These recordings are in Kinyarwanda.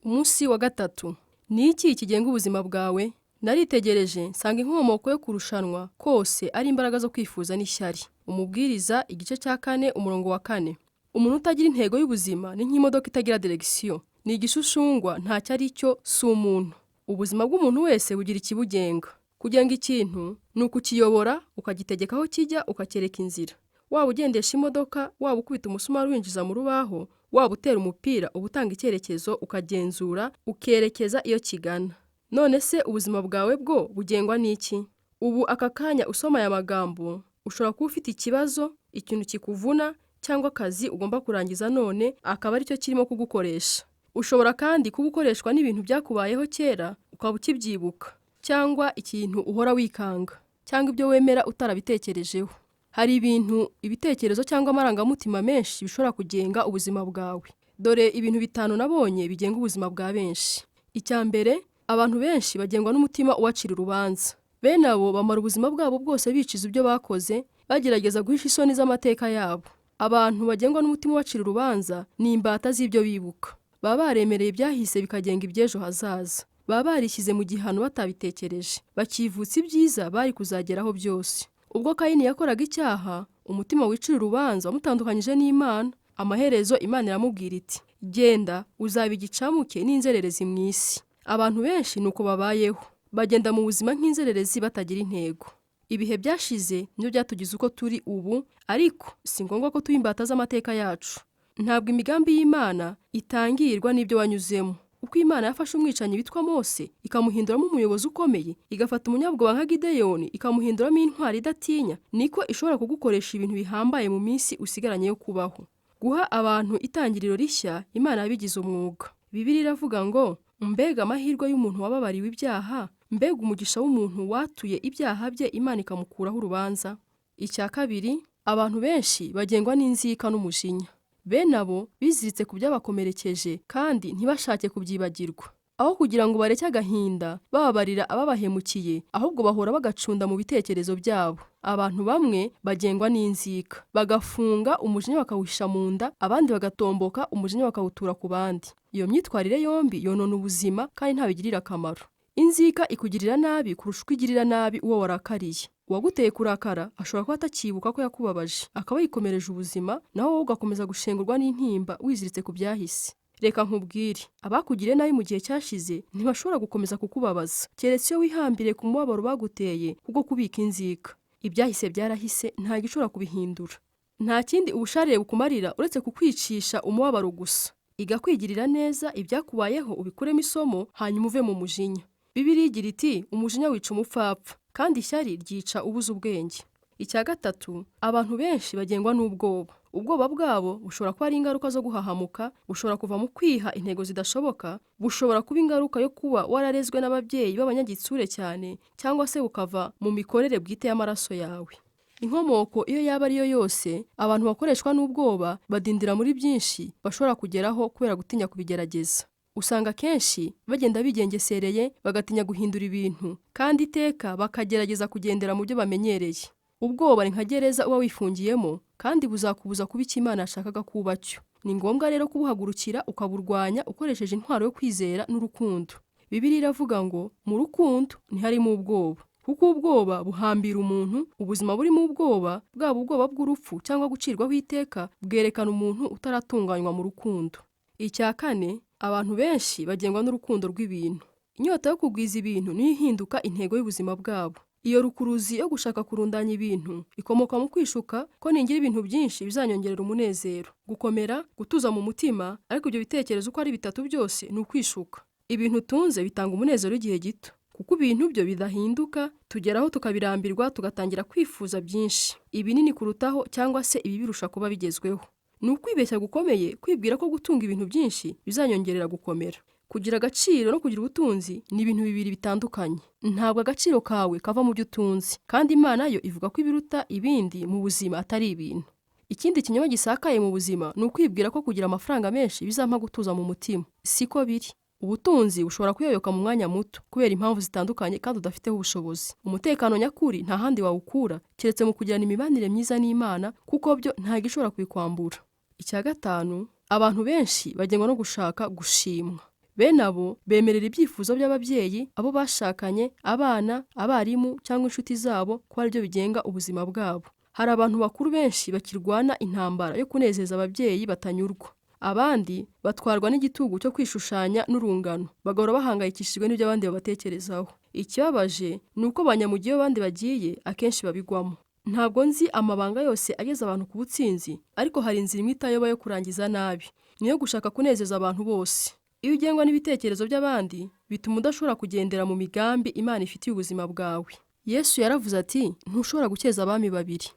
Umunsi wa gatatu. Ni iki kigenga ubuzima bwawe? Naritegereje nsanga inkomoko yo kurushanwa kose ari imbaraga zo kwifuza n'ishyari. Umubwiriza igice cya 4 umurongo wa 4. Umuntu utagira intego y'ubuzima ni nk'imodoka itagira direkisiyo. Ni igishushungwa ntacyo ari cyo, si umuntu. Ubuzima bw'umuntu wese bugira ikibugenga. Kugenga ikintu ni ukukiyobora, ukagitegeka aho kijya, ukacyereka inzira. Waba ugendesha imodoka, waba ukubita umusumari winjiza mu rubaho, waba utera umupira, uba utanga icyerekezo, ukagenzura, ukerekeza iyo kigana. None se ubuzima bwawe bwo bugengwa n'iki? Ubu aka kanya usoma aya magambo, ushobora kuba ufite ikibazo, ikintu kikuvuna cyangwa akazi ugomba kurangiza none akaba aricyo kirimo kugukoresha. Ushobora kandi kuba ukoreshwa n'ibintu byakubayeho kera ukaba ukibyibuka, cyangwa ikintu uhora wikanga, cyangwa ibyo wemera utarabitekerejeho. Hari ibintu, ibitekerezo cyangwa amarangamutima menshi bishobora kugenga ubuzima bwawe. Dore ibintu bitanu nabonye bigenga ubuzima bwa benshi. Icya mbere, abantu benshi bagengwa n'umutima ubacira urubanza. Bene abo bamara ubuzima bwabo bwose bicuza ibyo bakoze, bagerageza guhisha isoni z'amateka yabo. Abantu bagengwa n'umutima ubacira urubanza ni imbata z'ibyo bibuka. Baba baremereye ibyahise bikagenga iby'ejo hazaza. Baba barishyize mu gihano batabitekereje, bakivutsa ibyiza bari kuzageraho byose. Ubwo Kayini yakoraga icyaha, umutima wicira urubanza wamutandukanyije n'Imana. Amaherezo Imana iramubwira iti: "Genda uzaba igicamuke n'inzererezi mu isi." Abantu benshi nuko babayeho, bagenda mu buzima nk'inzererezi batagira intego. Ibihe byashize nibyo byatugize uko turi ubu, ariko si ngombwa ko tuba imbata z'amateka yacu. Ntabwo imigambi y'Imana itangirwa n'ibyo wanyuzemo. Uko Imana yafashe umwicanyi witwa Mose ikamuhinduramo umuyobozi ukomeye, igafata umunyabwoba nka Gideyoni ikamuhinduramo intwari idatinya, niko ishobora kugukoresha ibintu bihambaye mu minsi usigaranye yo kubaho. Guha abantu itangiriro rishya Imana yabigize umwuga. Bibiliya iravuga ngo: "Mbega amahirwe y'umuntu wababariwe ibyaha, mbega umugisha w'umuntu watuye ibyaha bye Imana ikamukuraho urubanza." Icya kabiri, abantu benshi bagengwa n'inzika n'umujinya. Bene abo biziritse ku byabakomerekeje kandi ntibashake kubyibagirwa. Aho kugira ngo bareke agahinda bababarira ababahemukiye, ahubwo bahora bagacunda mu bitekerezo byabo. Abantu bamwe bagengwa n'inzika, bagafunga umujinya bakawuhisha mu nda, abandi bagatomboka umujinya bakawutura ku bandi. Iyo myitwarire yombi yonona ubuzima kandi ntabigirira akamaro. Inzika ikugirira nabi kurusha uko igirira nabi uwo warakariye. Uwaguteye kurakara ashobora kuba atakibuka ko yakubabaje, akaba yikomereje ubuzima, naho wowe ugakomeza gushengurwa n'intimba wiziritse ku byahise. Reka nkubwire, abakugiriye nabi mu gihe cyashize ntibashobora gukomeza kukubabaza, keretse iyo wihambiriye ku mubabaro baguteye kubwo kubika inzika. Ibyahise byarahise, nta gishobora kubihindura. Nta kindi ubusharire bukumarira uretse kukwicisha umubabaro gusa. Iga kwigirira neza, ibyakubayeho ubikuremo isomo, hanyuma uve mu mujinya. Bibiliya igira iti: "Umujinya wica umupfapfa, kandi ishyari ryica ubuze ubwenge." Icya gatatu, abantu benshi bagengwa n'ubwoba. Ubwoba bwabo bushobora kuba ari ingaruka zo guhahamuka, bushobora kuva mu kwiha intego zidashoboka, bushobora kuba ingaruka yo kuba wararezwe n'ababyeyi b'abanyagitsure cyane, cyangwa se bukava mu mikorere bwite y'amaraso yawe. Inkomoko iyo yaba ariyo yose, abantu bakoreshwa n'ubwoba badindira muri byinshi bashobora kugeraho kubera gutinya kubigerageza. Usanga akenshi bagenda bigengesereye, bagatinya guhindura ibintu, kandi iteka bakagerageza kugendera mu byo bamenyereye. Ubwoba ni nka gereza uba wifungiyemo, kandi buzakubuza kuba icyo Imana yashakaga ko uba cyo. Ni ngombwa rero kubuhagurukira ukaburwanya ukoresheje intwaro yo kwizera n'urukundo. Bibiliya iravuga ngo: "Mu rukundo ntiharimo ubwoba." Kuko ubwoba buhambira umuntu, ubuzima burimo ubwoba, bwaba ubwoba bw'urupfu cyangwa gucirwaho iteka, bwerekana umuntu utaratunganywa mu rukundo. Icya kane, abantu benshi bagengwa n'urukundo rw'ibintu. Inyota yo kugwiza ibintu niyo ihinduka intego y'ubuzima bwabo. Iyo rukuruzi yo gushaka kurundanya ibintu ikomoka mu kwishuka ko ningira ibintu byinshi bizanyongerera umunezero, gukomera, gutuza mu mutima, ariko ibyo bitekerezo uko ari bitatu byose ni ukwishuka. Ibintu utunze bitanga umunezero w'igihe gito, kuko ibintu byo bidahinduka, tugeraho tukabirambirwa tugatangira kwifuza byinshi, ibinini kurutaho cyangwa se ibibirusha kuba bigezweho. Ni ukwibeshya gukomeye kwibwira ko gutunga ibintu byinshi bizanyongerera gukomera. Kugira agaciro no kugira ubutunzi ni ibintu bibiri bitandukanye. Ntabwo agaciro kawe kava mu byo utunze, kandi Imana yo ivuga ko ibiruta ibindi mu buzima atari ibintu. Ikindi kinyoma gisakaye mu buzima ni ukwibwira ko kugira amafaranga menshi bizampa gutuza mu mutima. Siko biri. Ubutunzi bushobora kuyoyoka mu mwanya muto kubera impamvu zitandukanye kandi udafiteho ubushobozi. Umutekano nyakuri nta handi wawukura keretse mu kugirana imibanire myiza n'Imana, kuko byo nta gishobora kubikwambura. Icya gatanu, abantu benshi bagengwa no gushaka gushimwa. Bene abo bemerera ibyifuzo by'ababyeyi, abo bashakanye, abana, abarimu cyangwa inshuti zabo ko aribyo bigenga ubuzima bwabo. Hari abantu bakuru benshi bakirwana intambara yo kunezeza ababyeyi batanyurwa. Abandi batwarwa n'igitugu cyo kwishushanya n'urungano, bagahora bahangayikishijwe n'ibyo abandi babatekerezaho. Ikibabaje ni uko banyamugiye iyo abandi bagiye, akenshi babigwamo. Ntabwo nzi amabanga yose ageza abantu ku butsinzi, ariko hari inzira imwe itayoba yo kurangiza nabi, ni iyo gushaka kunezeza abantu bose. Iyo ugengwa n'ibitekerezo by'abandi, bituma udashobora kugendera mu migambi Imana ifitiye ubuzima bwawe. Yesu yaravuze ati, ntushobora gukeza abami babiri.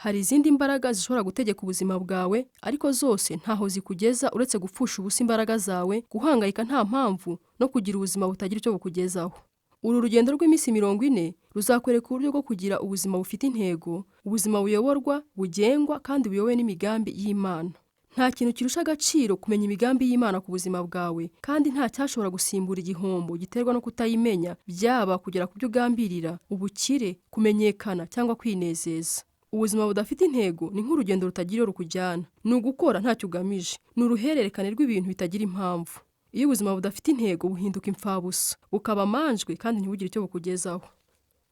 Hari izindi mbaraga zishobora gutegeka ubuzima bwawe, ariko zose ntaho zikugeza uretse gupfusha ubusa imbaraga zawe, guhangayika nta mpamvu no kugira ubuzima butagira icyo bukugezaho. Uru rugendo rw'iminsi 40 ruzakwereka uburyo bwo kugira ubuzima bufite intego, ubuzima buyoborwa, bugengwa kandi buyobowe n'imigambi y'Imana. Nta kintu kirusha agaciro kumenya imigambi y'Imana ku buzima bwawe, kandi nta cyashobora gusimbura igihombo giterwa no kutayimenya, byaba kugera ku byo ugambirira, ubukire, kumenyekana cyangwa kwinezeza. Ubuzima budafite intego ni nk'urugendo rutagira iyo rukujyana. Ni ugukora ntacyo ugamije. Ni uruhererekane rw'ibintu bitagira impamvu. Iyo ubuzima budafite intego buhinduka imfabusa, bukaba amanjwe kandi ntibugire icyo bukugezaho.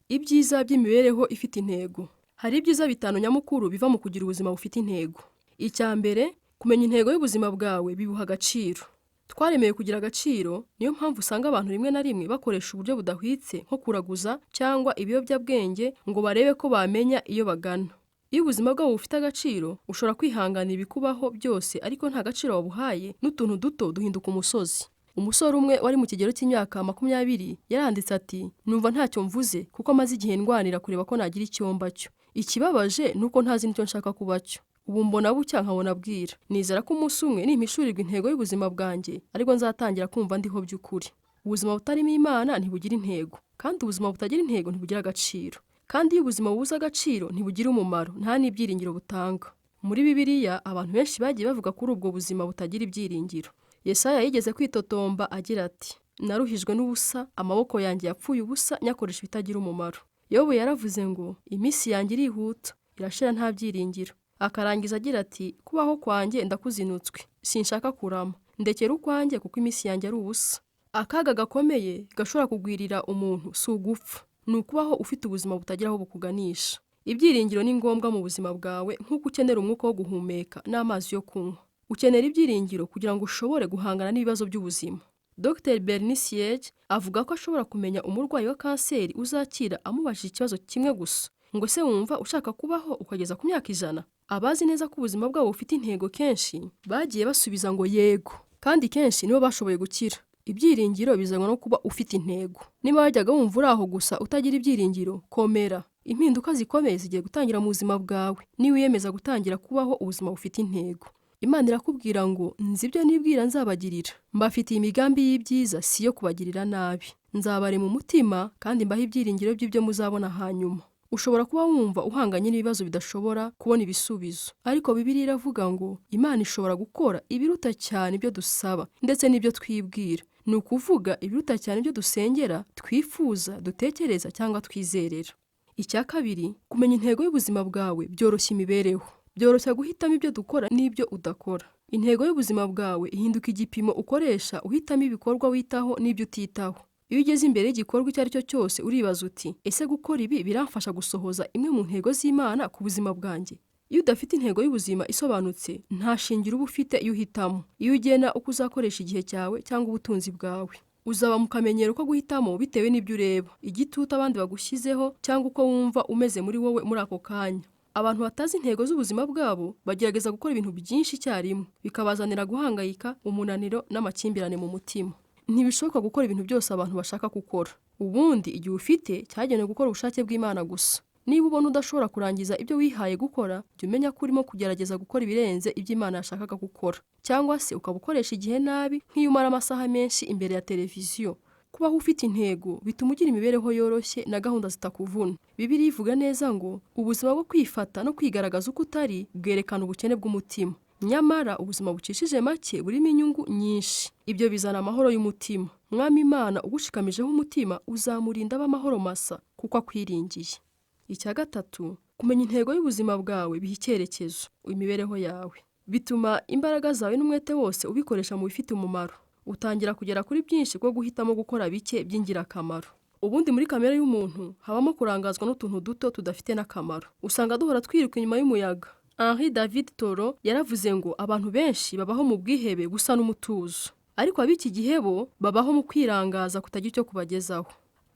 Ibyiza by'imibereho ifite intego. Hari ibyiza 5 nyamukuru biva mu kugira ubuzima bufite intego. Icya mbere, kumenya intego y'ubuzima bwawe bibuha agaciro. Twaremewe kugira agaciro, niyo mpamvu usanga abantu rimwe na rimwe bakoresha uburyo budahwitse nko kuraguza cyangwa ibiyobyabwenge ngo barebe ko bamenya iyo bagana. Iyo ubuzima bwabo bufite agaciro, ushobora kwihanganira ibikubaho byose ariko nta gaciro wabuhaye, n'utuntu duto duhinduka umusozi. Umusore umwe wari mu kigero cy'imyaka 20 yaranditse ati, numva ntacyo mvuze kuko maze igihe ndwanira kureba ko nagira icyo mba cyo. Ikibabaje ni uko ntazi n'icyo nshaka kuba cyo. Ubu mbona bucya nkabona bwira. Nizera ko umunsi umwe nimpishurirwa intego y'ubuzima bwanjye, ariko nzatangira kumva ndiho by'ukuri. Ubuzima butarimo Imana ntibugira intego, kandi ubuzima butagira intego ntibugira agaciro. Kandi iyo ubuzima bubuze agaciro ntibugira umumaro, nta n'ibyiringiro butanga. Muri Bibiliya abantu benshi bagiye bavuga kuri ubwo buzima butagira ibyiringiro. Yesaya yigeze kwitotomba agira ati, naruhijwe n'ubusa, amaboko yanjye yapfuye ubusa, nyakoresha ibitagira umumaro. Yobu yaravuze ngo, iminsi yanjye irihuta, irashira nta byiringiro. Akarangiza agira ati, kubaho kwanjye ndakuzinutswe, sinshaka kurama, ndekera ukwanjye kuko iminsi yanjye ari ubusa. Akaga gakomeye gashobora kugwirira umuntu si ugupfa, ni ukubaho ufite ubuzima butagira aho bukuganisha. Ibyiringiro ni ngombwa mu buzima bwawe nk'uko ukenera umwuka wo guhumeka n'amazi yo kunywa. Ukenera ibyiringiro kugira ngo ushobore guhangana n'ibibazo by'ubuzima. Dr Bernice Siege avuga ko ashobora kumenya umurwayi wa kanseri uzakira amubajije ikibazo kimwe gusa, ngo se wumva ushaka kubaho ukageza ku myaka 100? Abazi neza ko ubuzima bwabo bufite intego kenshi bagiye basubiza ngo yego, kandi kenshi nibo bashoboye gukira. Ibyiringiro bizanwa no kuba ufite intego. Niba wajyaga wumva uri aho gusa utagira ibyiringiro, komera. Impinduka zikomeye zigiye gutangira mu buzima bwawe niba wiyemeza gutangira kubaho ubuzima bufite intego. Imana irakubwira ngo nzi ibyo nibwira nzabagirira, mbafitiye imigambi y'ibyiza si iyo kubagirira nabi. Nzabarema umutima kandi mbahe ibyiringiro by'ibyo muzabona hanyuma. Ushobora kuba wumva uhanganye n'ibibazo bidashobora kubona ibisubizo, ariko Bibiliya iravuga ngo Imana ishobora gukora ibiruta cyane ibyo dusaba ndetse n'ibyo twibwira. Ni ukuvuga ibiruta cyane ibyo dusengera, twifuza, dutekereza cyangwa twizerera. Icya kabiri, kumenya intego y'ubuzima bwawe byoroshya imibereho. Byoroshya guhitamo ibyo dukora n'ibyo udakora. Intego y'ubuzima bwawe ihinduka igipimo ukoresha uhitamo ibikorwa witaho n'ibyo utitaho. Iyo ugeze imbere y'igikorwa icyo ari cyo cyose uribaza uti, ese gukora ibi biramfasha gusohoza imwe mu ntego z'Imana ku buzima bwanjye? Iyo udafite intego y'ubuzima isobanutse, nta shingiro uba ufite iyo uhitamo, iyo ugena uko uzakoresha igihe cyawe cyangwa ubutunzi bwawe. Uzaba mu kamenyero ko guhitamo bitewe n'ibyo ureba, igitutu abandi bagushyizeho cyangwa uko wumva umeze muri wowe muri ako kanya. Abantu batazi intego z'ubuzima bwabo bagerageza gukora ibintu byinshi icyarimwe, bikabazanira guhangayika, umunaniro n'amakimbirane mu mutima. Ntibishoboka gukora ibintu byose abantu bashaka gukora. Ubundi igihe ufite cyagenewe gukora ubushake bw'Imana gusa. Niba ubona udashobora kurangiza ibyo wihaye gukora, jya umenya ko urimo kugerageza gukora ibirenze ibyo Imana yashakaga gukora. Cyangwa se ukaba ukoresha igihe nabi nk'iyo umara amasaha menshi imbere ya televiziyo. Kubaho ufite intego bituma ugira imibereho yoroshye na gahunda zitakuvuna. Bibiliya ivuga neza ngo ubuzima bwo kwifata no kwigaragaza uko utari bwerekana ubukene bw'umutima. Nyamara ubuzima bucishije make burimo inyungu nyinshi. Ibyo bizana amahoro y'umutima. Mwami Imana ugushikamijeho umutima uzamurinda abe amahoro masa kuko akwiringiye. Icya gatatu, kumenya intego y'ubuzima bwawe biha icyerekezo imibereho yawe. Bituma imbaraga zawe n'umwete wose ubikoresha mu bifite umumaro. Utangira kugera kuri byinshi bwo guhitamo gukora bike by'ingirakamaro. Ubundi muri kamere y'umuntu habamo kurangazwa n'utuntu duto tudafite n'akamaro. Usanga duhora twiruka inyuma y'umuyaga. Henri David Thoreau yaravuze ngo abantu benshi babaho mu bwihebe busa n'umutuzo. Ariko ab'iki gihe bo babaho mu kwirangaza kutagira icyo kubagezaho.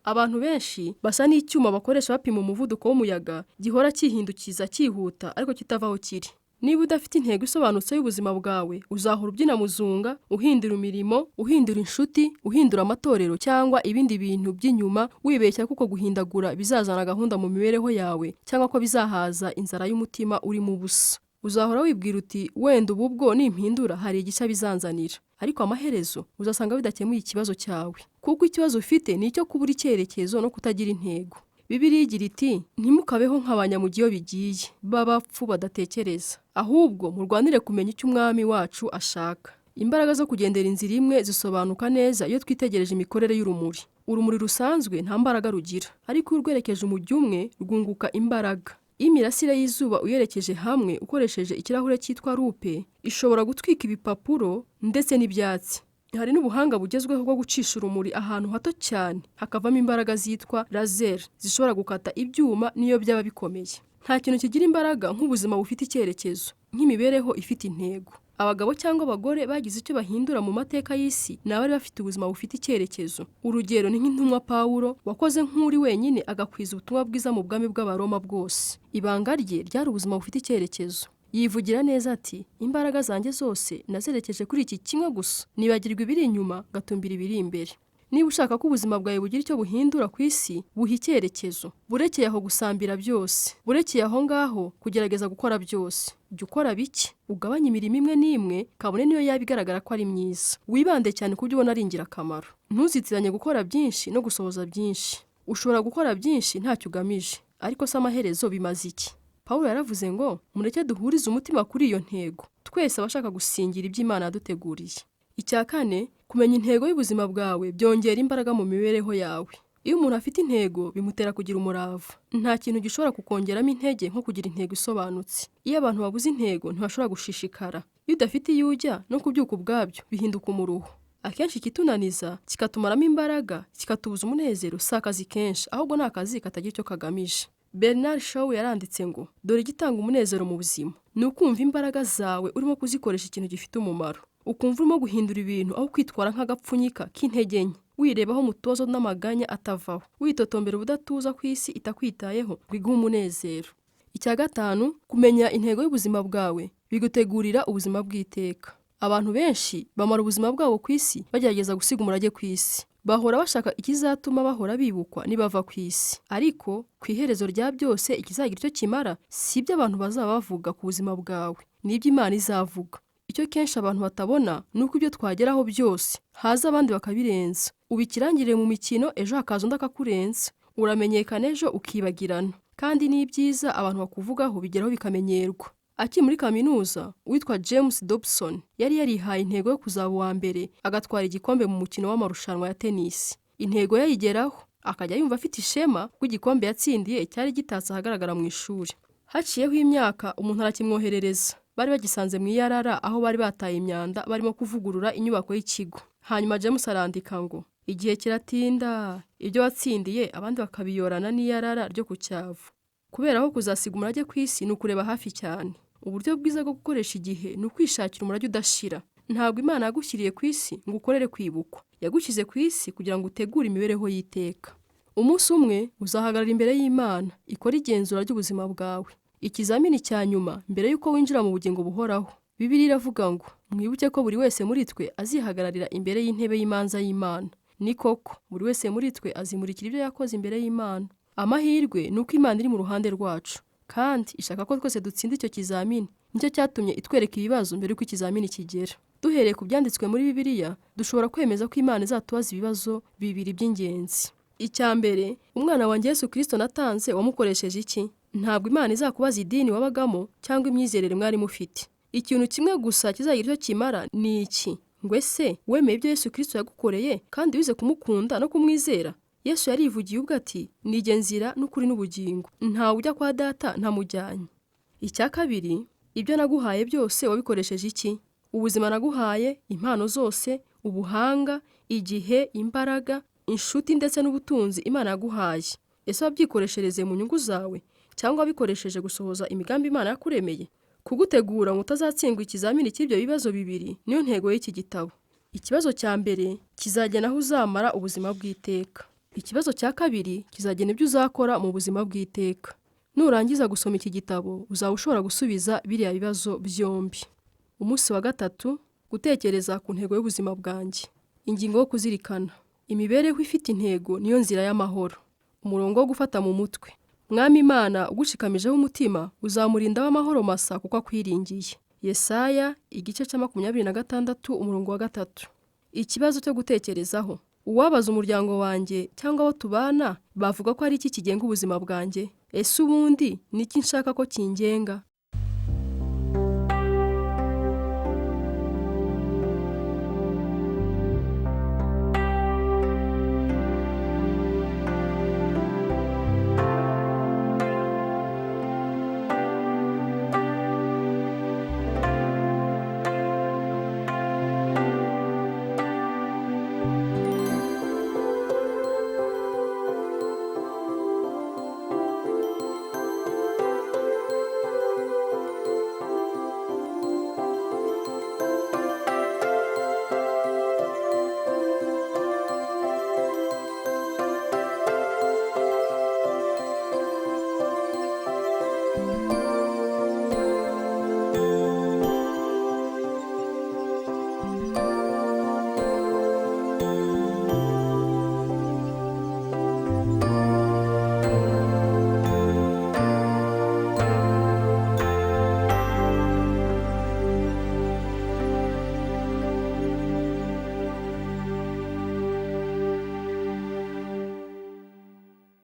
Abantu benshi basa n'icyuma bakoresha bapima umuvuduko w'umuyaga gihora cyihindukiza cyihuta ariko kitava aho kiri. Niba udafite intego isobanutse y'ubuzima bwawe, uzahora ubyina muzunga, uhindura imirimo, uhindura inshuti, uhindura amatorero cyangwa ibindi bintu by'inyuma, wibeshya ko uko guhindagura bizazana gahunda mu mibereho yawe cyangwa ko bizahaza inzara y'umutima urimo ubusa. Uzahora wibwira uti wenda ubu bwo nimpindura hari igice bizanzanira. Ariko amaherezo uzasanga bidakemuye ikibazo cyawe. Kuko ikibazo ufite ni icyo kubura icyerekezo no kutagira intego. Bibiliya igira iti ntimukabeho nk'abanyamugi iyo bigiye, b'abapfu badatekereza. Ahubwo murwanire kumenya icyo umwami wacu ashaka. Imbaraga zo kugendera inzira imwe zisobanuka neza iyo twitegereje imikorere y'urumuri. Urumuri rusanzwe nta mbaraga rugira, ariko iyo urwerekeje umujyo umwe rwunguka imbaraga. Iyo imirasire y'izuba uyerekeje hamwe ukoresheje ikirahure cyitwa loupe, ishobora gutwika ibipapuro ndetse n'ibyatsi. Hari n'ubuhanga bugezweho bwo gucisha urumuri ahantu hato cyane hakavamo imbaraga zitwa laser zishobora gukata ibyuma n'iyo byaba bikomeye. Nta kintu kigira imbaraga nk'ubuzima bufite icyerekezo, nk'imibereho ifite intego. Abagabo cyangwa abagore bagize icyo bahindura mu mateka y'isi ni abari bafite ubuzima bufite icyerekezo. Urugero ni nk'intumwa Pawulo wakoze nk'uri wenyine agakwiza ubutumwa bwiza mu bwami bw'Abaroma bwose. Ibanga rye ryari ubuzima bufite icyerekezo. Yivugira neza ati imbaraga zanjye zose nazerekeje kuri iki kimwe gusa, nibagirwa ibiri inyuma ngatumbira ibiri imbere. Niba ushaka ko ubuzima bwawe bugira icyo buhindura ku isi, buha icyerekezo. Burekeye aho gusambira byose, burekeye aho ngaho kugerageza gukora byose. Jya ukora bike, ugabanye imirimo imwe n'imwe, kabone niyo yaba igaragara ko ari myiza. Wibande cyane ku byo ubona ari ingirakamaro. Ntuzitiranye gukora byinshi no gusohoza byinshi. Ushobora gukora byinshi ntacyo ugamije, ariko se amaherezo bimaze iki? Pawulo yaravuze ngo mureke duhurize umutima kuri iyo ntego, twese abashaka gusingira ibyo Imana yaduteguriye. Icya kane, kumenya intego y'ubuzima bwawe byongera imbaraga mu mibereho yawe. Iyo umuntu afite intego bimutera kugira umurava. Nta kintu gishobora kukongeramo intege nko kugira intego isobanutse. Iyo abantu babuze intego ntibashobora gushishikara. Iyo udafite iyo ujya no kubyuka ubwabyo bihinduka umuruho. Akenshi ikitunaniza kikatumaramo imbaraga kikatubuza umunezero si akazi kenshi, ahubwo ni akazi katagira icyo kagamije. Bernard Shaw yaranditse ngo dore igitanga umunezero mu buzima ni ukumva imbaraga zawe urimo kuzikoresha ikintu gifite umumaro. Ukumva urimo guhindura ibintu aho kwitwara nk'agapfunyika k'intege nke, wirebaho mutozo n'amaganya atavaho, witotombera ubudatuza ku isi itakwitayeho ngo iguhe umunezero. Icya gatanu, kumenya intego y'ubuzima bwawe bigutegurira ubuzima bw'iteka. Abantu benshi bamara ubuzima bwabo ku isi bagerageza gusiga umurage ku isi. Bahora bashaka ikizatuma bahora bibukwa nibava ku isi. Ariko ku iherezo rya byose ikizagira icyo kimara si ibyo abantu bazaba bavuga ku buzima bwawe, ni ibyo Imana izavuga. Icyo kenshi abantu batabona ni uko ibyo twageraho byose haza abandi bakabirenza. Uba ikirangirire mu mikino, ejo hakaza undi akakurenza. Uramenyekana ejo ukibagirana. Kandi n'ibyiza abantu bakuvugaho bigeraho bikamenyerwa. Akiri muri kaminuza, uwitwa James Dobson yari yarihaye intego yo kuzaba uwa mbere agatwara igikombe mu mukino w'amarushanwa ya tenisi. Intego yayigeraho, akajya yumva afite ishema kuko igikombe yatsindiye cyari gitatse ahagaragara mu ishuri. Haciyeho imyaka umuntu arakimwoherereza. Bari bagisanze mu iyarara aho bari bataye imyanda barimo kuvugurura inyubako y'ikigo. Hanyuma James arandika ngo igihe kiratinda, ibyo watsindiye abandi bakabiyorana n'iyarara ryo ku cyavu. Kubera aho kuzasiga umurage ku isi ni ukureba hafi cyane. Uburyo bwiza bwo gukoresha igihe ni ukwishakira umurage udashira. Ntabwo Imana yagushyiriye ku isi ngo ukorere kwibukwa. Yagushyize ku isi kugira ngo utegure imibereho y'iteka. Umunsi umwe uzahagarara imbere y'Imana, ikore igenzura ry'ubuzima bwawe. Ikizamini cya nyuma mbere y'uko winjira mu bugingo buhoraho. Bibiliya iravuga ngo mwibuke ko buri wese muri twe azihagararira imbere y'intebe y'imanza y'Imana. Ni koko buri wese muri twe azimurikira ibyo yakoze imbere y'Imana. Amahirwe ni uko Imana iri mu ruhande rwacu, kandi ishaka ko twese dutsinda icyo kizamini. Nicyo cyatumye itwereka ibibazo mbere y'uko ikizamini kigera. Duhereye ku byanditswe muri Bibiliya, dushobora kwemeza ko Imana izatubaza ibibazo bibiri by'ingenzi. Icya mbere, umwana wanjye Yesu Kristo natanze wamukoresheje iki? Ntabwo Imana izakubaza idini wabagamo cyangwa imyizerere mwari mufite. Ikintu kimwe gusa kizagira icyo kimara ni iki: ngo ese wemeye ibyo Yesu Kristo yagukoreye kandi wize kumukunda no kumwizera? Yesu yarivugiye ubwe ati nijye nzira n'ukuri n'ubugingo, ntawe ujya kwa data ntamujyanye. Icya kabiri, ibyo naguhaye byose wabikoresheje iki? Ubuzima naguhaye, impano zose, ubuhanga, igihe, imbaraga, inshuti ndetse n'ubutunzi Imana yaguhaye. Ese wabyikoreshereze mu nyungu zawe cyangwa wabikoresheje gusohoza imigambi Imana yakuremeye? Kugutegura ngo utazatsindwa ikizamini cy'ibyo bibazo bibiri niyo ntego y'iki gitabo. Ikibazo cya mbere kizagena aho uzamara ubuzima bw'iteka. Ikibazo cya kabiri kizagena ibyo uzakora mu buzima bw'iteka. Nurangiza gusoma iki gitabo uzaba ushobora gusubiza biriya bibazo byombi. Umunsi wa gatatu, gutekereza ku ntego y'ubuzima bwanjye. Ingingo yo kuzirikana. Imibereho ifite intego niyo nzira y'amahoro. Umurongo wo gufata mu mutwe. Mwami Imana ugushikamijeho umutima uzamurinda w'amahoro masa kuko akwiringiye. Yesaya igice cya 26 umurongo wa 3. Ikibazo cyo gutekerezaho. Uwabaza umuryango wanjye cyangwa abo tubana bavuga ko ari iki kigenga ubuzima bwanjye? Ese ubundi ni iki nshaka ko kingenga?